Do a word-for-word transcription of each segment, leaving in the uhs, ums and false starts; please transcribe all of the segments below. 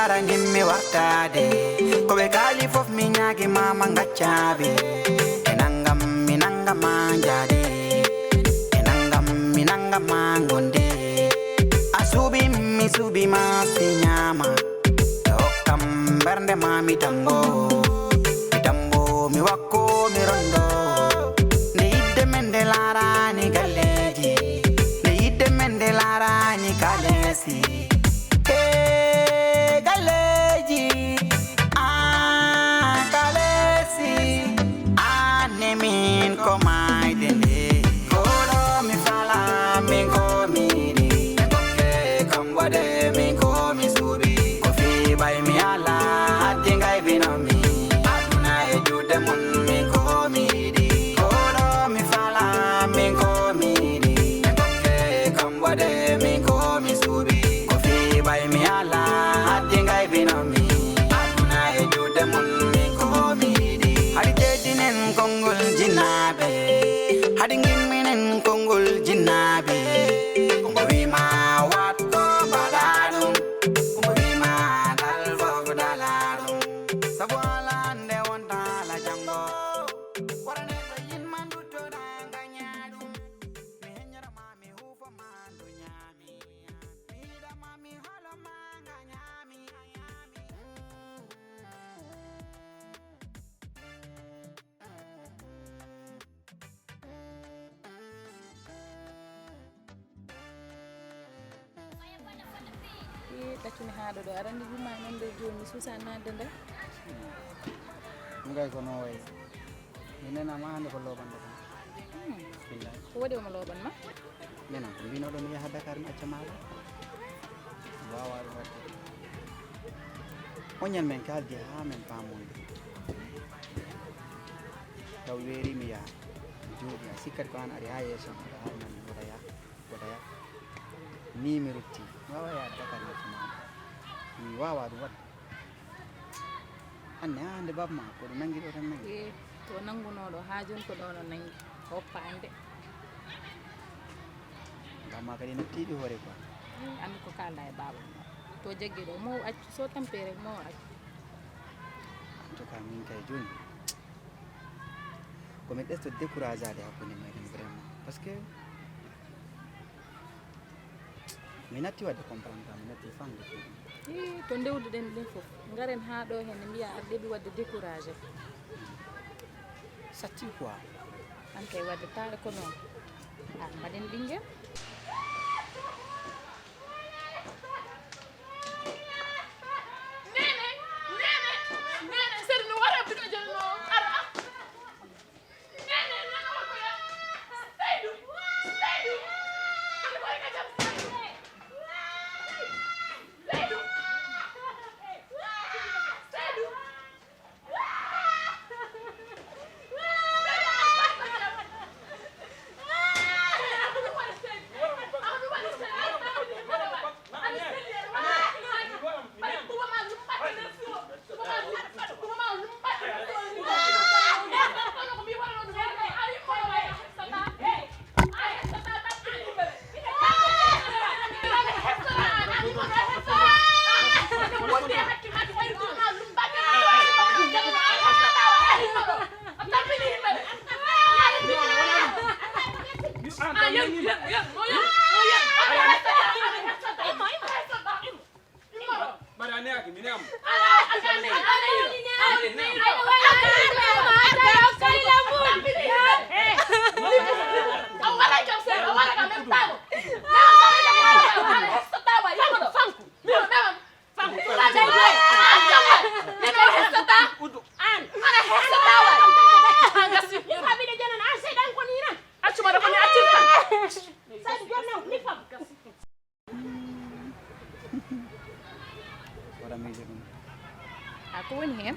Aranimmi wartaade, ko ɓe kaali fof mi ñaagi ma, ma ngaccaaɓe. E nanngam mi nannga ma njaade, e nanngam mi nannga ma ngonde. A suuɓi mi suuɓi ma si ñaama, e hokkam mbernde ma mi tanngo. Mi tambo mi wakko mi rondo. Nde yidde men nde laaraani galleeji, nde yidde men nde laaraani kaleesi. E galleeji, aan kaleesi, aan ne min ko maayde nde. Koɗo mi fala, min ko mi yiɗi. Kokke kam waɗe, min ko mi suuɗi. Ko fii ɓay mi ala, addi ngay bino mi. Aduna e juuɗe mon, min ko mi yiɗi. Koɗo mi fala, min ko mi yiɗi. Kokke kam waɗe, min ko mi suuɗi. Ko fii ɓay mi ala, addi ngay bino mi. Aduna e juuɗe mon, min ko mi yiɗi. Hari teddinen konngol jinnaaɓe. Hari ngimminen konngol jinnaaɓe. Ko mbo wi ma waɗ ko mbaɗa ɗum. Ko mbo wi ma dal fof dala ɗum. Sabu ala nde wonta ala janngo. Wara neɗɗo yinma nduttoɗa ngaña ɗum. Mi heññora ma mi huufo ma nduña mi. Mi yiɗa ma mi holo ma ngaña mi. Ii, taccumi haa ɗo ɗo. Aɗa anndi yumma nan nder jooni, mi suusa naatde nder. Ɗum kay ko noon wayi. Mi nena ma hannde ko looɓanɗo kam. Hmm. Billahi. Ko waɗi omo looɓan ma? Nena, ko mbinoɗo mi yaha Dakar mi acca maaro. Wawa ɗum waɗde. Oñan men kaaldi haa men paamoyde. Taw weeri mi yaha. Mi jooɗi, a sikkat ko an ari haa yeeso am, aɗa haalna mi wota yaha. Wota yaha. Ni mi rutti. Mi wawa yaha Dakar mi acca maaro. Mi wawa ɗum waɗde. Anne, haa hannde baaba ma, ko ɗo nanngi ɗo tan nanngi? Ee, to nanngunoo ɗo, haa jooni ko ɗo no nanngi. Hoppa annde. Baaba ma kadi no tiiɗi hoore quoi. Ii, anndi ko kaalɗa e baaba ma. To jaggi ɗo, mo accu, so tampii rek, mo accu. En tout cas, min kay jooni, ko mi ɓesɗo décourageade hakkunde meɗen vraiment. Parce que mi natti waɗde comprendre, mi natti famde. Ii, to ndewduɗen ɗum fof, ngaren haa ɗo heen, mbiya aɗa ɗeɓi waɗde découragé. Satti quoi. An kay waɗde taare ko noon. A mbaɗen ɓinngel. Nene, nene, nene, seri no wara bino jeno ara. Mbaɗa neaki mi neema. Wara miijo ɗum. A ko woni heen?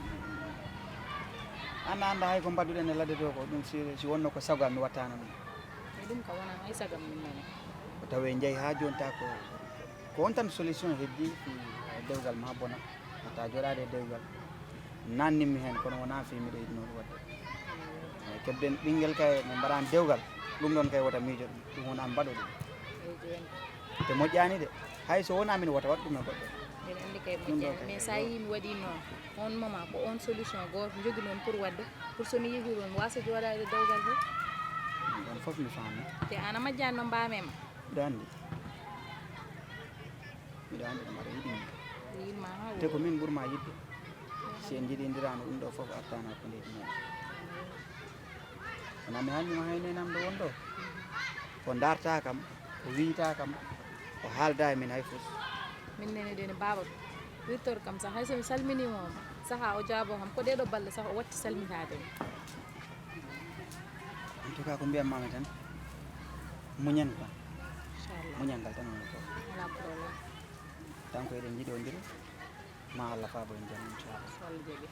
An a anndaa hay ko mbaɗduɗen e ladde to ko ɗum, si, si wonno ko sago am mi wattaano ɗum. E ɗum ka wonaa hay sago am min nani. Ko tawi en njeyi haa jooni ta ko, ko on tan solution heddi fi dewgal ma bona. Hatta jooɗaade e dewgal. Naannimmi heen, kono wonaa fii miɗo yiɗnoo ɗum waɗde. Eey, keɓden ɓinngel kay, min mbaɗaani dewgal, ɗum ɗoon kay wota miijo ɗum, ɗum wonaa mbaɗo ɗum. Eey, jooni. Te moƴƴaani de, hay so wonaa min wota waɗ ɗum e goɗɗo. Mbiɗa anndi Ɗum ɗo kay mais sa yii mi waɗi noon, on moment ko on solution gooto njogii noon pour waɗde, pour so mi yehii ɗoon mi waasa jooɗaade dewgal fof. Ɗum ɗoon fof mi faami. Te aan a majjaani noon mbaame ma. Mbiɗa anndi. Mbiɗa anndi ɗum aɗa yiɗi mi. Yiɗma ha te ko min ɓurma yiɗde. Si en njiɗindiraano ɗum ɗo fof artaano ko leydi men. Kono mi hannjuma hay nenam ɗo won ɗo. O darta kam, o wiyta kam, o haalda e min hay fof. Min nene ɗen e baaba ɗum. Wirtor kam sax hay so mi salminiima o saha o jaabo kam ko ɗeɗo balɗe sax o watti salmitaade mi. En tout cas ko mbiyam mami tan. Muñen quoi. Inchallah. Muñal ngal tan woni ko. Ala problème. Tan ko eɗen njiɗondira. Ma Allah faabo en jam inchallah. So Allah jaɓi.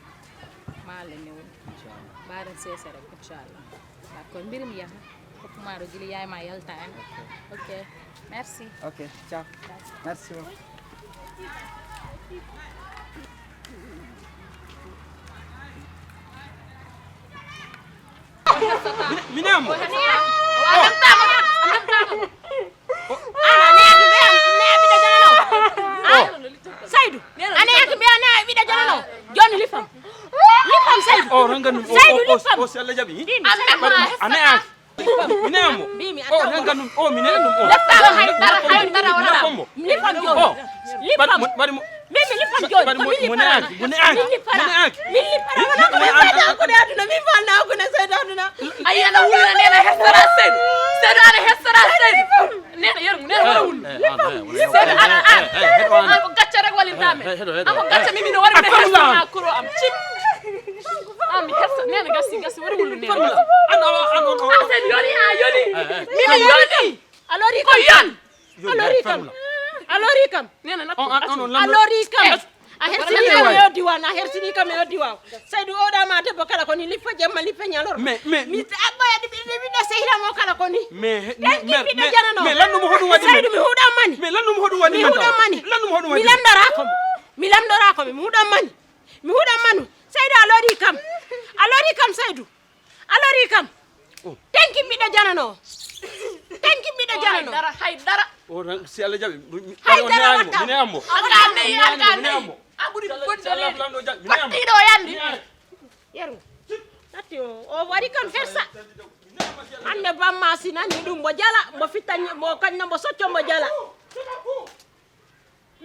Ma Allah newnu. Inchallah. Mbaɗen seese rek inchallah. D'accord mbiri mi yaha. Hokku ma ɗo gila yaay ma yalta en. Ok. Ok. Merci. Ok. Ciao. Merci beaucoup. Minamo. Saydu, a neaki mbiya ne ɓiɗa janano. Joni lifam. Lifam Saydu. O ranga ɗum. Saydu lifam. O si Allah jaɓi. Ane an. Minamo. Mbimi a o ranga ɗum. O minamo. Lifam hay dara hay dara wala. Lifam joni. Lifam. Mari mo. Min mi lifan joni ko min lifana. Min lifana. Min lifana wona ko ne sayda ko ne aduna min falna ko ne sayda aduna. Ayi ana wulna nena hesara sen. Sayda ana hesara sen. Nena yeru nena wala wul. Sayda ana an. An ko gacce rek walintame. An ko gacce mi min wala min hesara kuro am. Cim. An mi hesa nena gasi gasi wala wul nena. An awa an on on. An sen yoni a yoni. Mi yoni. Alori ko yon. Alori kam. Alori kam. Nena na. On an on lamdo. Alori kam. A hersini kam e oddi wan, a hersini kam e oddi waw. Saydu oɗa ma debbo kala ko ni lippa jemma lippa ñalor. Mais mais mi abba yadi bi bi da sehira mo kala ko ni. Mais mais mais lanno mo hodu wadi. Saydu mi huda mani. Mais lanno mo hodu wadi. Mi huda mani. Lanno mo hodu wadi. Mi lamdara ko. Mi lamdara ko mi huda mani. Mi huda manu. Saydu alori kam. Alori kam Saydu. Alori kam. Tenki mbiɗo janano. Tenki mbiɗo janano. Hay dara hay dara. O tan si Allah jaɓi. Hay dara watta. Mine ambo. Alga ne alga ne. A ɓuri bonde leydi. Wattiɗo o yandi. Yeru. Natti o o waɗi kam fersa. Hande bamma si nani ɗum mbo jala mbo fitta mbo kañna mbo socco mbo jala.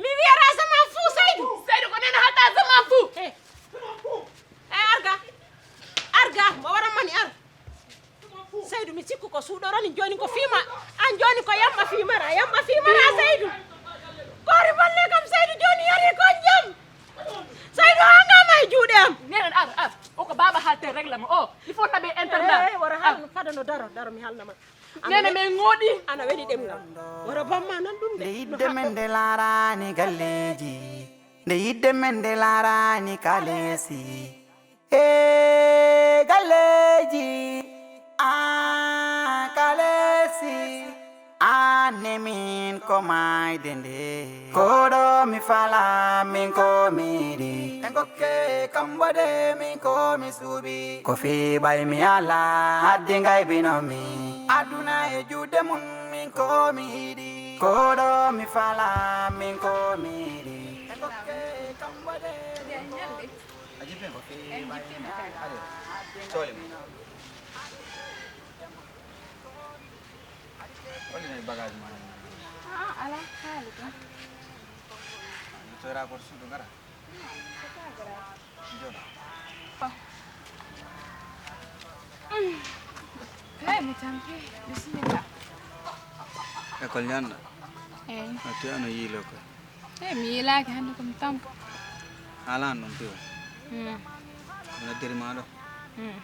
Mi wiyata zaman fou Seydou. Seydou ko nena hata zaman fou. Eh. Eh, arga. Arga mo wara mani ar. Seydou mi sikku ko suuɗoroni joni ko fima. An joni ko yamma fimara yamma fimara Seydou. Kori balle kam Seydou joni yari ko jam. Seydou hangama e juuɗe am. Nenen ar ar o ko baba halte règlement o il faut naɓe internet. Eh, wara hal fada no daro daro mi halnama. Nene men ngoɗi. Ana weli ɗemngal. Wara bamma nan ɗum de. Nde yidde men nde laarani galleeji, nde yidde men nde laarani kaleesi. E galleeji, a kaleesi, an e min ko maayde nde. Koɗo mi fala min ko mi yiɗi. E gokke kam waɗe min ko mi suuɓi. Ko fii ɓay mi ala haddi ngaybino mi. Aduna e juuɗe mum min ko mi yiɗi. Koɗo mi fala min ko mi yiɗi. E gokke kam waɗe min ko mi yiɗi. A jippima? Ko fii ɓay mi ala. Allez, tole mum. Holli nayi bagage ma hen? Ah, ala haali tan. Yettoyra ko suudu ngara? Non, c'est pas grave. Jona. Kay mi tampi, bisimilla. École ñanna? Eyi. A te ano yiilo ko? Eyi mi yiilaaki hannde ko mi tampo. Haalaan ɗum piw? Mm. Noddiri ma ɗo? Mm.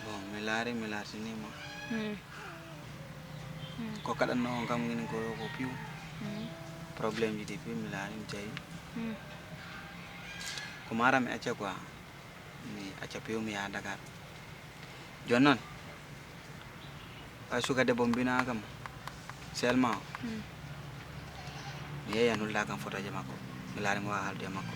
Bon mi laari mi laartinii ma. Mm. Mm. Ko kaɗanno on kam ngini ko ko piw. Mm. Problème ji ɗi piw mi laari mi jayi. Mm. Ko mara mi acca quoi. Mi acca piw mi yaha Dakar. Jooni noon hay suka debbo mbina kam seulement o mi yeeya nulda kam photoje makko mi laari mo wawa haaldude makko.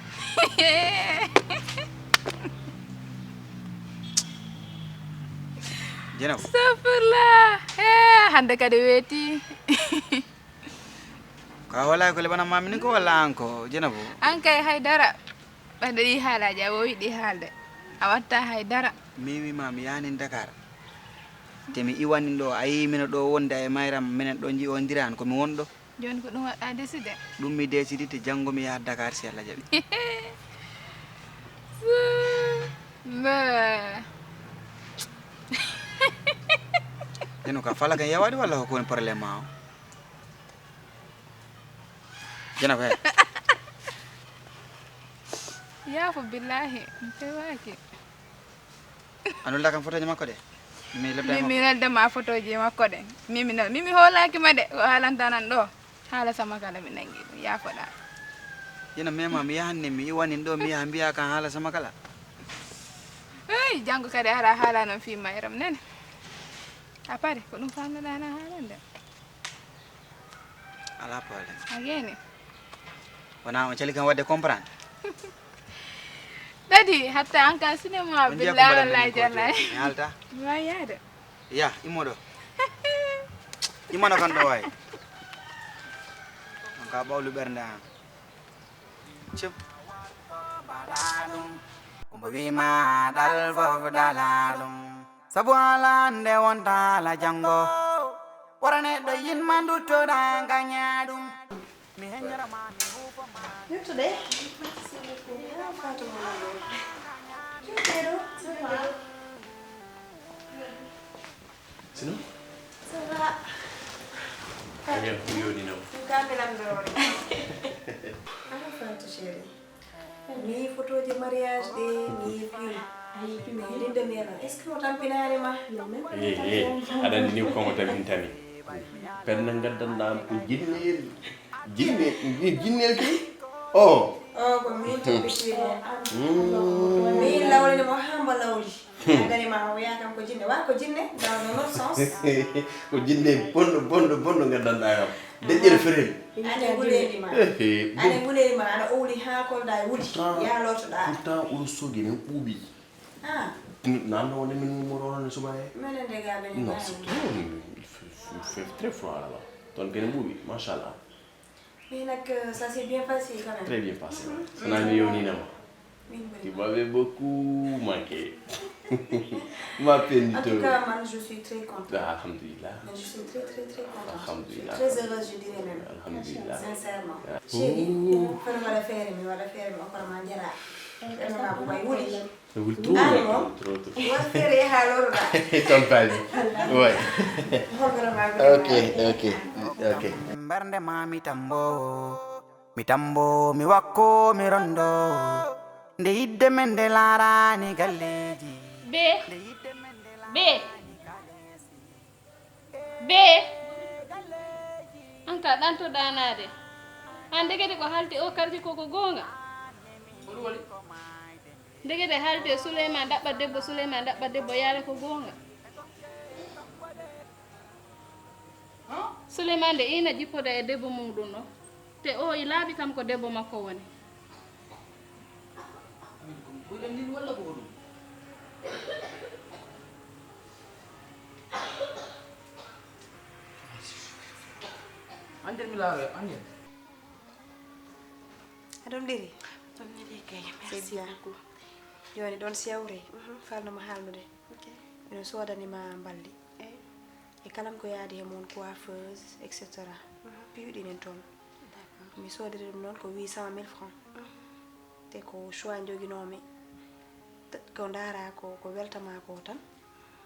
Jenam. Astafirullah. He hannde kadi weeti. Ko a hoolaaki ko leɓanam maa minin ko walla aan ko, Jenabu? Aan kay hay dara. Ɓayde ɗii haalaaji a woowi ɗi haalde. A watta hay dara. Mi wiima mi yahanin Dakar. Te mi iwanin ɗo, a yii mino ɗo wonde e Mayram, minen ɗo nji'ondiran ko mi wonɗo. Jooni ko ɗum waɗɗa décidé? Ɗum mi décidé te janngo mi yaha Dakar si Allah jaɓi. Mba. Eno ka fala kan yawaade walla ko woni problème maa o? Jenabu he. Yaafo billahi, mi fewaaki. A nulda kam photoji makko ɗe? Mi lebda mi, makko. Mi nodda ma photoji makko ɗe. Mi, mi, no, mi, mi hoolaaki ma de. Ko haalanta nan ɗo. Haala sama kala mi nangi ɗum. Yaafoɗa. Ina mema mi yahan ne mi iwanin ɗo mi yaha mbiya kan haala sama kala. Hey, janngo kadi ara haala noon fii Mayram nene. A pari ko ɗum famnoɗa na haalande. Alaa problème. A yeeni. Wona on cali kam waɗde comprendre. Dadi hatta an ka cinéma. On njiya ko billahi mbaɗa wallahi men ko jallay. Mi haalta. Mi wawi yaade. Ya, immo ɗo. Immano kan ɗo wawi. On ka ɓawlu ɓernde an. Cem. Omo wima dal fof dala ɗum. Sabu ala nde wonta ala janngo. Wara neɗɗo yinma duttoɗa gaña ɗum. Mi heññorama mi huufoma. Yettude. Merci beaucoup. Ya Fatou Mama. Yettude ɗo. Ça va? Sinon? Ça va. Très bien, ko yoni non. Ɗum ka mi lamndoroore. Ano Fatou chérie. Mi yii photoji mariage ɗe, mi yii film. Mi yii linde mi eno. Est-ce que o tampinaani ma? Eh, eh, aɗa anndi ni ko kanko tampintami. Penda ngaddanɗa am ko jinneyel. Jinne, jinneyel kay? Oh. Oh, ko min tampitino. Mm. Min lawlini mo haa mbo lawli. Nani ma o wiya kam ko jinne. Wa ko jinne? Dans un autre sens. Ko jinne bonɗo, bonɗo, bonɗo ngaddanɗa kam. Deƴƴere ferel. Ane guleeli ma. Ehe, ane guleeli ma, aɗa owli haa kolda e wuli. Pourtant, ya lootoɗa. Pourtant, oɗo soogi men ɓuuɓi. Ah. Nanno wonde min mo rorone suba e. Menen de ga men. Non, c'est trop. Il fait, il fait très froid là-bas. Ton kene ɓuuɓi, machallah. Mais nag, euh, ça s'est bien passé quand même. Très bien passé, ouais. Mhm. Sana mi yewninama. Min boni. Tu m'avais beaucoup manqué. Ma Pendito. En tout cas, man, je suis très contente. Ah, alhamdulillah. Mais je suis très, très, très contente. Alhamdulillah. Je suis très heureuse, je dirais même. Alhamdulillah. Sincèrement. Ah. Chérie, oh, kono waɗa feere mi, waɗa feere mi, okora ma njara. Ɓernde ma ko way wuli. Wuli trop, ah, trop, trop, trop. Waɗ feere yaha loroɗa. Ton pali. Ouais. Okora ma ko ok, ok, ok. Mbernde ma mi tambo. Mi tambo, mi wakko, mi rondo. Nde yidde men nde laarani galleeji. Be. Be. Be. An ka ɗanto ɗanaade. An ndegede ko haalti o karji ko, ko goonga. Ndegede haalti e Suleyman ɗaɓɓa debbo, Suleyman ɗaɓɓa debbo, yaare ko goonga. Suleyman nde ina jippoda e debbo muɗum ɗo. Te o i laaɓi kam ko debbo makko woni. Min ko mi koyɗan nin walla ko honum? Annden mi laaroya, annden. A ɗum ɗiri? Ɗum ɗiri kay. C'est bien. Merci beaucoup. Jooni ɗon sewre. Mhm. Falnoma haalnude. Ok. Ino soodani ma mbaldi. Eyi. E kala ko yaadi he mon, coiffeuse, et cetera. Mhm. Piiwɗi nen toon. D'accord. Mi soodiri ɗum noon ko huit cent mille francs. Mhm. Te ko choix njoginoomi. T-, ko ndaara ko, ko weltama ko tan.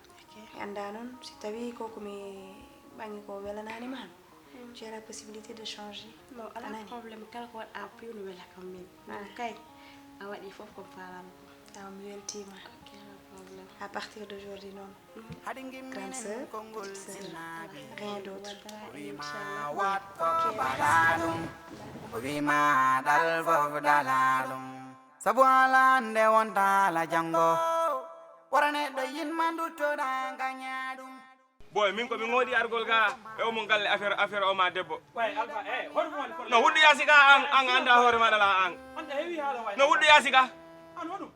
Ok. Mi annda noon si tawi ko ko mi ɓangi ko welanaani ma han. Mm. Tu as la possibilité de changer. Non, alaa problème. Kala ko waɗa prix no wela kam min. Ah. Min kay, a waɗi fof ko mi faalano ko. Awa mi weltiima. Ok, alaa problème. À partir d'aujourd'hui noon. Mhm. Grande sœur, petite sœur. Rien d'autre. Inchallah. Ok, merci. Wima dal fof dala ɗum. Sabu ala nde wonta ala janngo. Wara neɗɗo yinma duttoɗa gaña ɗum. Boy, min ko mi ngoodi argol ga e omo galle affaire, affaire o ma debbo. Way, Alpha, eh, hoto mo woni problème. No huɗɗoya sika an, an anda hoore maɗa la an. An a heewi haala way. No huɗɗoya sika. An hoɗum?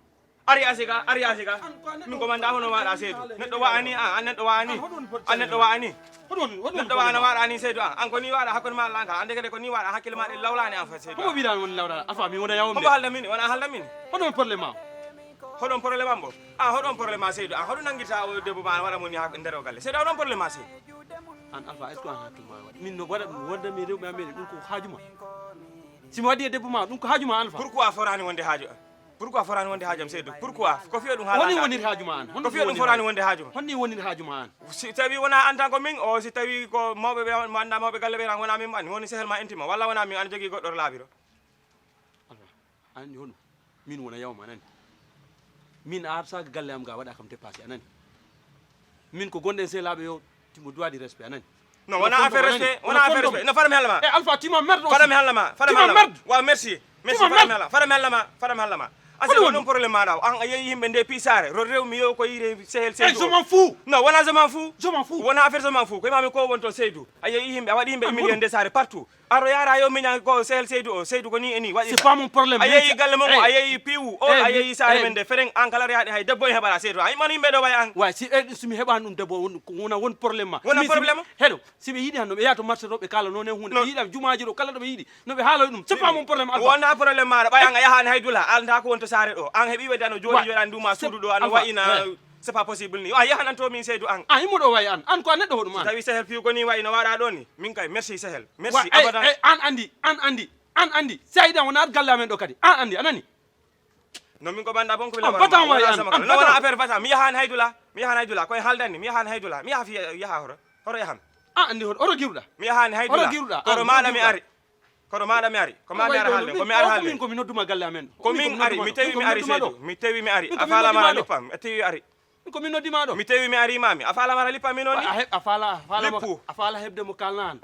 Ari asiga, ari asiga. Min ko manda hono waɗa Seydu. Neɗɗo wa'ani an, an neɗɗo wa'ani. An neɗɗo wa'ani. Neɗɗo wa'ana waɗa ni Seydu an. An ko ni waɗa hakkunde ma Allah an kala. An de kadi ko ni waɗa hakkille ma ɗe lawlani an fa Seydu. Homo wiɗan woni lawla? Alfa mi wona yawon. Homo halda min, wona halda min. Hono problème ma? Hoɗon problème am bo? An hoɗon problème ma Seydu? An hoɗo nangirta o debbo ma waɗa mo ni ha nder o galle? Seydu an on problème ma Seydu. An Alfa, est-ce que an hakkille ma waɗi? Min no waɗa ɗum wonde mi rewɓe am meɗen ɗum ko haaju ma. Si mi waɗi e debbo ma ɗum ko haaju ma Alfa. Pourquoi forani wonde haaju an? Pourquoi forani wonde haaju am Seydu? Pourquoi? Ko fiyo ɗum haala. Honi wonir haaju ma an? Ko fiyo ɗum forani wonde haaju ma? Honi wonir haaju ma an? Si tawi wona an tan ko min o, si tawi ko mawɓe ɓe mo anda mawɓe galle ɓe tan wona min ɓanni woni sehel ma intima walla wona min ana jogii goɗɗo to laabi ɗo. Alfa, an andi hono min wona yawma anani. Min a artaka galle am ga waɗa kam dépassé anani. Min ko gonɗen sehlaaɓe yo timo droit du respect anani. Non, wona affaire respect, wona affaire respect. Non, fadam hella ma. E Alfa, tu m'emmerdes aussi. Fadam hella ma, fadam hella ma. Wa merci. Merci, fadam hella, fadam hella ma, fadam hella ma. Asi ko ɗum problème ma ɗaw. An a yeyi yimɓe nde pi saare. Ro rew mi yo ko yire sehel Seydu. Je m'en fous. Non, wona je m'en fous. Je m'en fous. Wona affaire je m'en fous. Ko imami ko won to Seydu. A yeyi yimɓe, a waɗi yimɓe humilié nde saare partout. Aro yara yo miña ko sehel Seydu o, Seydu ko ni e ni waɗi. C'est pas mon problème. A yeyi galle mon o, a yeyi piwu o, a yeyi saare men de fereng an kala yaade hay debbo en heɓara Seydu. Ay man yimɓe ɗo way an. Wa si e ɗum sumi heɓan ɗum debbo won wona won problème ma. Wona problème. Heɗo si ɓe yiɗi han no ɓe yaha to marché ɗo ɓe kala noon e hunde ɓe yiɗa jumaaji ɗo kala ɗo ɓe yiɗi no ɓe haala ɗum. C'est pas mon problème Alfa. Wona problème maɗa ɓay an a yahan hay dula an ta ko won to saare ɗo an heɓi ɓe dano joni joɗan duma suudu ɗo an wayina. C'est pas possible ni. A yahan an to min Seydu an. A himo ɗo wayi an. An ko a neɗɗo hoɗum an. Tawi sehel piyu ko ni wayi no waɗa ɗo ni. Min kay merci sehel. Merci abadan. An andi, an andi, an andi. Seyda wona ar galle amen ɗo kadi. An andi, a nani? No min ko banda bon ko mi labara. Batan wayi an. No wona affaire batan. Mi yahan haydula. Mi yahan haydula. Koy haldani. Mi yahan haydula. Mi yaha fi yaha horo. Horo yaham. A andi horo giruɗa. Mi yahan haydula. Horo giruɗa. Kono maɗa mi ari. Kono maɗa mi ari. Ko ma mi ara halde. Ko mi ara halde. Min ko mi nodduma galle amen. Ko min ari. Mi tawi mi ari Seydu. Mi tawi mi ari. A fala mara lippam. A tawi ari. Ko min noddima ɗo. Mi tawi mi ari mami. A fala mara lippam mi noon ni. A faala a faala mo a faala hebde mo kalna an.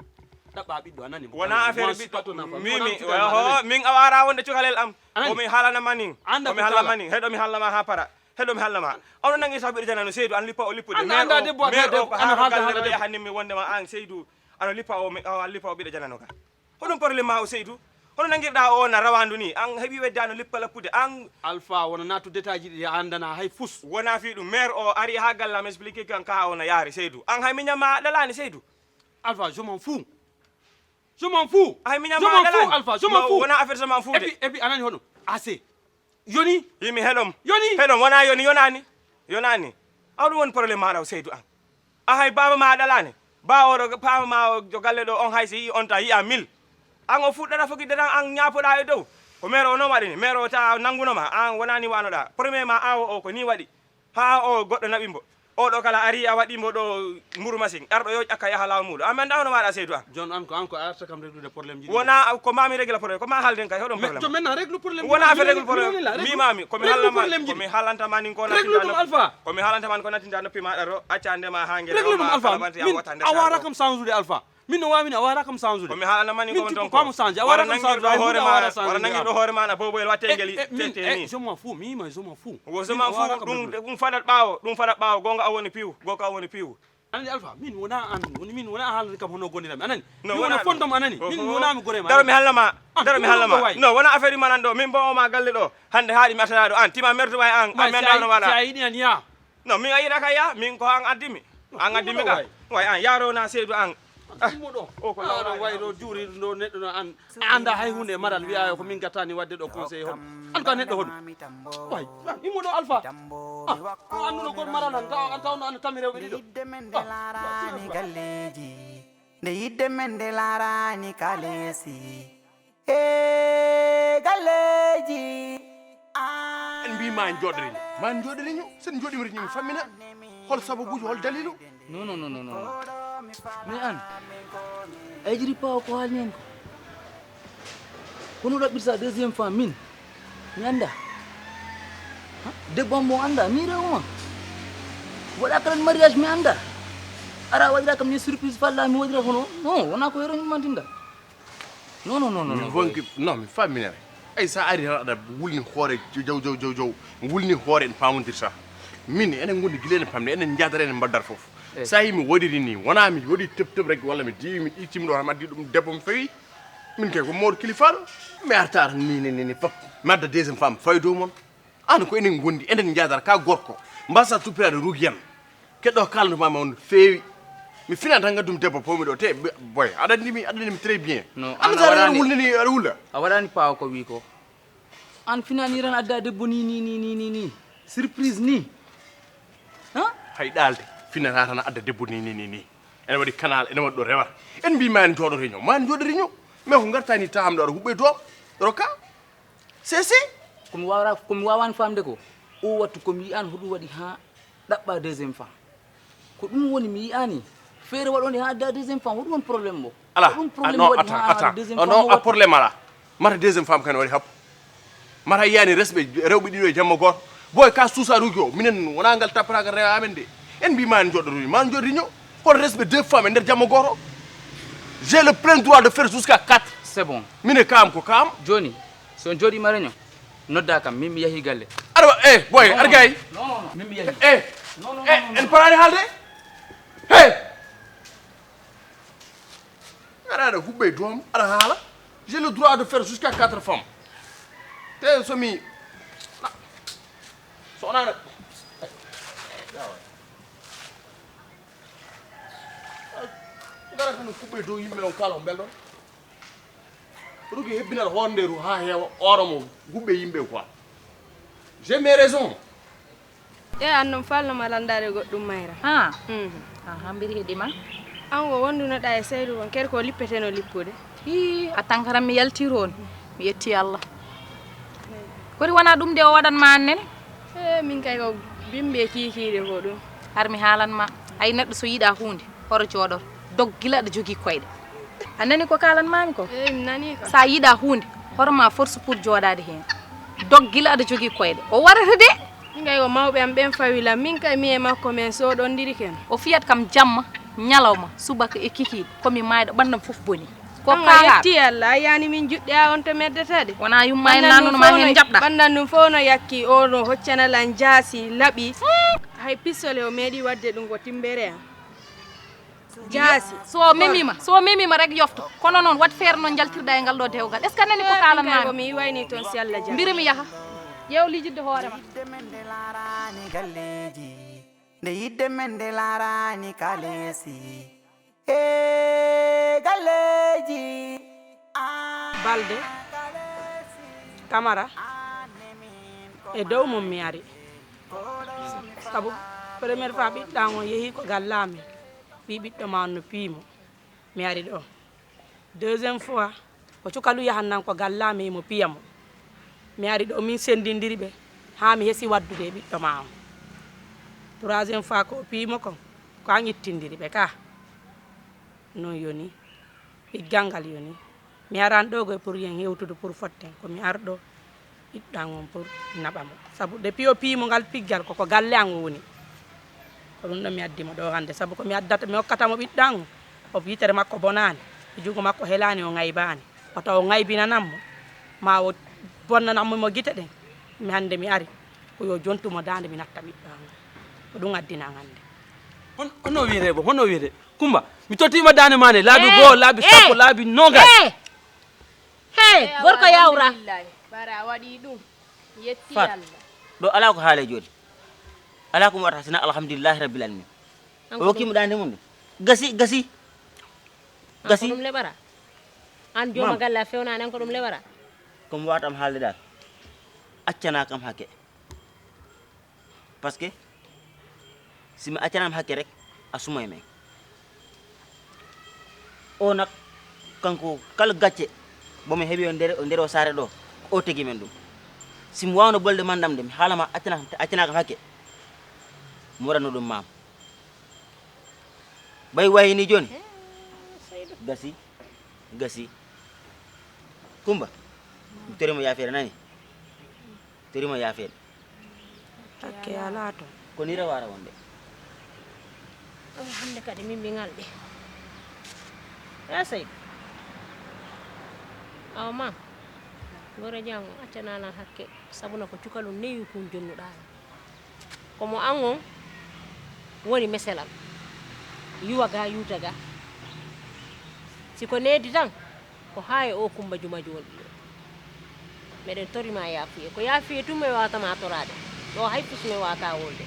Ɗaɓɓa ɓiɗɗo a nani mo. Wona affaire ɓiɗɗo. Mimi oho min a wara wonde cukalel am. Ko mi halana manin. Ko mi halana manin. Heɗo mi halna ma ha para. Heɗo mi halna ma. Ono nangi sa ɓiɗɗo janano Seydu an lippa o lippude. Anda anda debbo anda debbo ana halda halda debbo. Yahanimmi wonde ma an Seydu. Ano lippa o mi o lippa o ɓiɗɗo janano ka. Hoɗum problème ma o Seydu? Hono nangirɗa o na rawandu ni an heɓi weddano lippa lappude an. Alpha wona natu détail ji ɗi andana hay fus. Wona fi ɗum maire o ari ha galle am expliqué kan ka o na yaari Seydu an hay miñam ma ɗalani Seydu. Alpha je m'en fous. Je m'en fous. Hay miñam ma ɗalani Alpha je m'en fous. Wona affaire je m'en fous de. Et puis anani hono assez. Yoni. Yimi heɗom. Yoni. Heɗom wona yoni yonani. Yonani. Awɗum woni problème maɗa o Seydu an. A hay baba ma ɗalani. Ba oɗo pama ma o jo galle ɗo on hay si yi on ta yiya mil. An o fuɗɗata foki dedan an ñapoɗa e dow. Ko maire o non waɗini maire o ta nangunoma an wonani wanoɗa premier ma awo o ko ni waɗi. Ha o goɗɗo naɓi mbo. Oɗo kala ari a waɗi mbo ɗo mburu machine arɗo yo ƴakka yaha law muɗo an mi anda hono maɗa Seydu an. Jon an ko an ko arta kam reglude problème ji. Wona ko mami régla problème ko ma halden kay hoɗon problème. To men na réglu problème. Wona affaire réglu problème mimami komi hallama komi halanta manin ko natinda alpha. Komi halanta man ko natinda noppi maɗa ro acca ndema ha ngere o ma kala banti a wata nder a wara kam sansude alpha. Min no wawini a wara kam sansude. Komi halana mani ko on ton ko mo sansude a wara kam sansude a wara sansude. Wara nangirɗo hoore maɗa boboyel watte ngeli tete ni. Je m'en fous mima je m'en fous. Wo je m'en fous ɗum ɗum fadat ɓawo ɗum fadat ɓawo gonga a woni piw goka a woni piw. Anani alpha min wona an woni min wona haalani kam hono gonirami anani. Min wona fondom anani min wonami gorema. Daro mi hallama. Daro mi hallama. No wona affaire manan ɗo min bo oma galle ɗo hande haɗi mi attanaɗo an tima merdu ma e an an mi anda hono waɗa. Si a yiɗi an ya. No min a yiɗa ka ya min ko an addimi. An addimi ka way an yaro na Seydu an. Immo ɗo o ko lawra way ɗo juuri ɗo neɗɗo no an a anda hay hunde e maral wiya ko min gattani wadde ɗo conseil hoɗo. An ko a neɗɗo hoɗo. Way immo ɗo alpha. A anduno kon maral an taw an tawno an tami rewɓe ɗiɗo. Yidde men nde laarani galleji nde yidde men nde laarani kalesi. E galleji. En mbi ma en jooɗorino ma en jooɗorino sen jooɗimiri ñum fammina. Hol sababuji hol dalilu? Non non non non non. Mais an a yejiri pawa ko haalni en ko. Kono ɗaɓɓirta deuxième femme min mi anda. Debbo am mo anda mi rewma. Waɗa kalan mariage mi anda. Ara waɗira kam ni surprise falla mi waɗira kono non wona ko yero ñummantinda. Non non non non. Mi wonki non mi famminere. Ay sa ari tan aɗa wulni hoore jow jow jow jow wulni hoore en pamondirta. Min enen gondi gila enen pamde enen jadara enen mbaddata foof. Sa yi mi waɗiri ni wona mi waɗi tëb tëb rek walla mi diwi mi ittimi ɗo tan mi addi ɗum debbo mi fawi. Min kay ko mawɗo kilifaɗo. Mi arta tan ni ni ni fop mi adda deuxième femme fawi dow mon. An ko enen ngondi, enen njaadata ka gorko. Mbasa tupirade rugiyan. Keɗɗo kalantuma ma on feewi. Mi fina tan ngaddum debbo pawmi ɗo te be-, boy. Aɗa anndi mi, aɗa anndi mi très bien. No, an an a sa waɗani wulnini aɗa wula. A waɗani paawa ko wi ko. An finani ran adda debbo ni, ni, ni, ni, ni, ni. Surprise ni. Ha? Hay ɗaalde. Finata tan adda debbo ni, ni, ni, ni. Ene waɗi canal, ene waɗi ɗo rewata. En mbi ma en jooɗo réunion. Ma en jooɗo réunion. Mais ko ngartani taxam ɗo aɗa huɓɓe doom. Ɗo ka. C'est, c'est. Ko mi waawra, ko mi waawani faamde ko, o wattu ko mi yi'aani hoɗum waɗi haa ɗaɓɓa deuxième femme. Ko ɗum woni mi yi'aani feere waɗoonde haa adda deuxième femme, hoɗum woni problème mo? Ala, ko ɗum ah, problème non, waɗi attends, haa attends. Deuxième Oh, femme non, o a wattu. Problème ala. Mata deuxième femme kan waɗi happu. Mata yiyaani respect rewɓe ɗiɗo e jamma gooto. Boy ka suusa rugi o, minen wonaa ngal tappata ngal rewa amen de. En mbi ma en jooɗo réunion, ma en jooɗo réunion. Kono respect deux femmes e nder jamma gooto. J'ai le plein droit de faire jusqu'à quatre. C'est bon. Mine kaam ko kaam. Jooni, so on jooɗiima réunion, nodda kam, min mi yahii galle. Aɗa wa-, eh, boy, non, aɗa non, gay? Non, non, non, min mi yahii. Eh, non, non, eh, non, non, en paraani haalde? Hey! Aɗa, aɗa huɓɓe doom, aɗa haala. J'ai le droit de faire jusqu'à quatre femmes. Te so mi, na, so wonaa na, ngara tan huɓɓe dow yimɓe on kala on belɗon. Rugi hebbinata hoore nde ru haa heewa, oora mo huɓɓe yimɓe quoi. J'ai mes raisons. E an noon falno ma landaade goɗɗum mayra. Ha. Mhm. Aha, mbiri heɗi ma. An o wondunoɗa e Saydu kon kadi ko lippeteno lippude. Hi, a tankaram mi yaltiro on. Mi yetti Allah. Kori wona ɗum de o waɗan ma annene? E min kay ko bimbi e kiikiiɗe ko ɗum. Har mi haalan ma. Ay neɗɗo so yiɗa huunde, horo jooɗor. Dog gila aɗa jogii koyɗe. A nani ko kaalan maami ko? Eey, mi nanii ko. So a yiɗa huunde, horo ma force pour jooɗaade heen. Dog gila aɗa jogii koyɗe. O warata de. Min kay ko mawɓe am ɓeen fawi lam. Min kay mi e makko men sooɗondiri ken. O fiyat kam jamma, ñalawma, subaka e kikiiɗe. Ko mi maayɗo ɓanndam fof boni. Ko an a kaalaar. Yetti Allah, a yaani min juɗɗe a on to meddata de. Wona yumma en nanuno ma heen njaɓɗa. Ɓanndam ɗum fof no yakki, o no hoccana lan jaasi, laɓi. Hay pistole o meeɗi waɗde ɗum ko timbere am. Jaasi. So memima, so memima rek yofto. Kono noon, waɗ feere noon njaltirɗa e ngal ɗo dewgal. Est-ce que a nani ko kaalan maami? Mi wayni toon si Allah jaɓi. Mbiri mi yaha. Ƴeew lijidde hoore ma. Nde yidde men nde laarani galleeji. Nde yidde men nde laarani kaleesi. E galleeji. Balde. Kamara. E dow mum mi ari. Sabu première fois ɓiɗɗo an on yehi ko galle amen, wi ɓiɗɗo ma on no piimo, mi ari ɗo. Deuxième fois, ko cukalu yahan nan ko galle amen, imo piya mo. Mi ari ɗo, min senndindiri ɓe, haa mi hesi waddude e ɓiɗɗo ma on. Troisième fois ko o piimo kon, ko an ittindiri ɓe ka. Noon yoni, piggal ngal yoni. Mi arani ɗo koye pour yen hewtude pour fotten, ko mi arɗo ɓiɗɗo an on pour naɓa mo. Sabu depuis o piimo ngal piggal koko galle an o woni. Ko ɗum ɗo mi addi mo ɗo hannde, sabu ko mi addata, mi okkata mo ɓiɗɗo an o, o yitere makko bonaani, o junngo makko helaani, o ŋaybaani. Wata o ŋaybinanan mo, ma o bonnanan mo mo gite ɗen. Mi hannde mi ari, ko yo jontu mo daande mi natta ɓiɗɗo an. Ko ɗum addina an hannde. Hon-, honno wiyetee bo, honno wiyetee? Kumba, mi tottiima daande maa nde, laabi goo, laabi sappo, laabi noogaas. Eh! Hey, gorko yawra. Alhamdulillahi. Bara a waɗi ɗum. Yetti Fat, Allah. Ɗo alaa ko haalee jooni. Alaa ko mi waɗata sina alhamdulillahi rabbil alamin. O hokki mo daande mum nde. Gasi, gasi. Gasi. An ko ɗum leɓara? An jooma galle a fewnaani, an ko ɗum leɓara? Ko mi waawata am haalde daal. Accanaa kam hakke. Parce que si mi accanaa mo hakke rek, a sumoy men. O nak, kanko kala gacce, bo mi heɓi o nder, o nder o saare ɗo, ko o tegi men ɗum. Si mi waawno bolde mandam de, mi haala ma accana, accanaa kam hakke, mi waɗatno ɗum maam. Ɓay wayi ni jooni. Gasi, gasi. Kumba, mi tori mo yaafeere nani? Tori mo yaafeere. Hakke alaa toon. Ko ni rewaara wonde. Oh, hannde kadi min mi ŋalɗi. Eh, Seydi. Awa maam, Goro Jang o accanaa lan hakke, sabu na ko cukalun newi kun jonnuɗaa lan. Ko mo an on woni meselal. Yuwa ga, yuuta ga. Si ko needi tan, ko haa e o Kumba Juma Jool ɗo. Meɗen tori ma yaafuye. Ko yaafuye tun mi wawata ma toraade. Ɗo hay fus mi wawata wolde.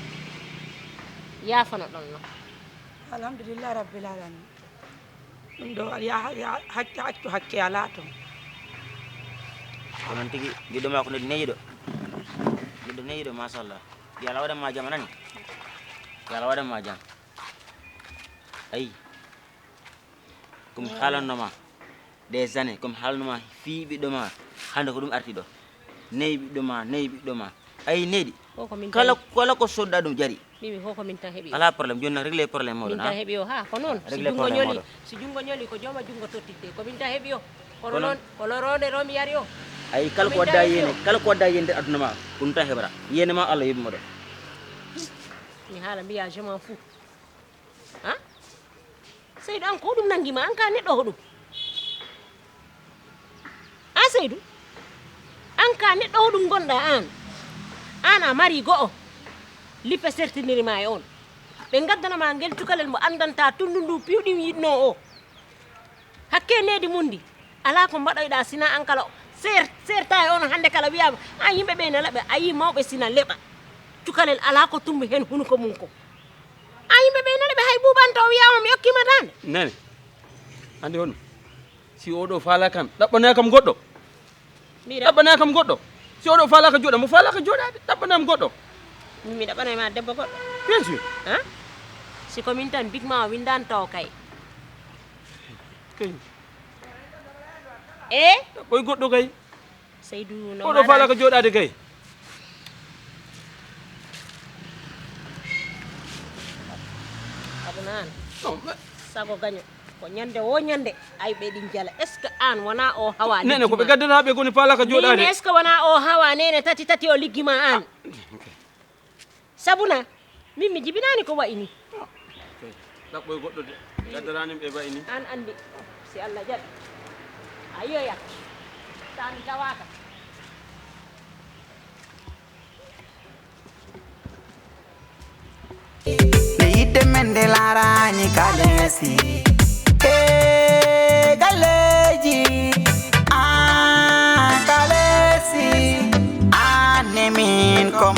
Yaafano ɗon no. Alhamdulillah rabbil alamin. Ɗum ɗo ya, ya hakke, accu hakke alaa toon. Ko noon tigi, giɗɗo ma ko neɗɗo neyiɗo. Neɗɗo neyiɗo, machallah. Yo Allah waɗan ma jam, a nani? Yo Allah waɗan ma jam. Ayi. Ko mi haalanno ma des années, ko mi haalanno ma fii ɓiɗɗo ma, hannde ko ɗum arti ɗo. Neyi ɓiɗɗo ma, neyi ɓiɗɗo ma. Ayi, neyɗi. Ko ko min kala, tawi. Kala ko soɗɗa ɗum jari. Mimi, ko ko min tan heɓi o. Alaa problème, jooni nak réglé problème moɗon, min tan ha? Heɓi o, ha, ko noon. Si réglé junngo problème ñoli, moɗon. Si junngo ñoli, ko jooma junngo tottitte. Ko min tan heɓi o. Kono kono noon, ko loroonde ɗo mi yari o. Ayi, kala ko wadda yene, kala ko wadda yene nder aduna ma, ko ɗum tan heɓata. Yene ma Allah yoɓi moɗon. Mi haala mbiya, je m'en fous. Ha? Seydu, an ko ɗum nangi ma? An ka neɗɗo hoɗum? An Seydu? An ka neɗɗo hoɗum ngonɗa an? An a mari go'o. Lipe sertiniri ma e on. Ɓe ngaddana ma ngel cukalel mo andanta tundu ndu piwɗim yiɗno o. Hakke nedi mundi. Alaa ko mbaɗoyɗa sina an kala ser-, serta e on hannde kala wiyama, an yimɓe ɓe ina leɓa, a yii mawɓe sina leɓa. Cukalel alaa ko tumbi heen hunuko mum ko. An yimɓe ɓe ina leɓa, hay buubanto o wiyama mi okkima daande. Nene, andi on, si oɗo faala kan, ɗaɓɓanaa kam goɗɗo. Mira. Ɗaɓɓanaa kam goɗɗo. Si oɗo faala ka jooɗa, mo faala ka jooɗaade, ɗaɓɓanaa mo goɗɗo. Mi ɗaɓɓanay ma debbo goɗɗo. Bien sûr. Ha? Si ko min tan big ma o winndani taw kay. Kay. E? Koye goɗɗo kay. Seydu no oɗo faala ka jooɗaade kay. Abu naan. Non, mais sago gaño. Ko ñande wo ñande ayɓe ɗin jala. Est-ce que an wona o hawa? Nene, ko ɓe gaddata ɓe koni faala ka jooɗaade. Nene, est-ce que wona o hawa nene tati tati o liggi ma an? Sabuna, min mi jibinaani ko wayi ni. Ɗaɓɓoy goɗɗo de. Gaddarani ɓe wayi ni. An andi, si Allah jaɓi. A yoya. Sa mi tawaaka. Nde yidde men nde laaraani kaleesi. E kaleeji, a kaleesi, a ne min ko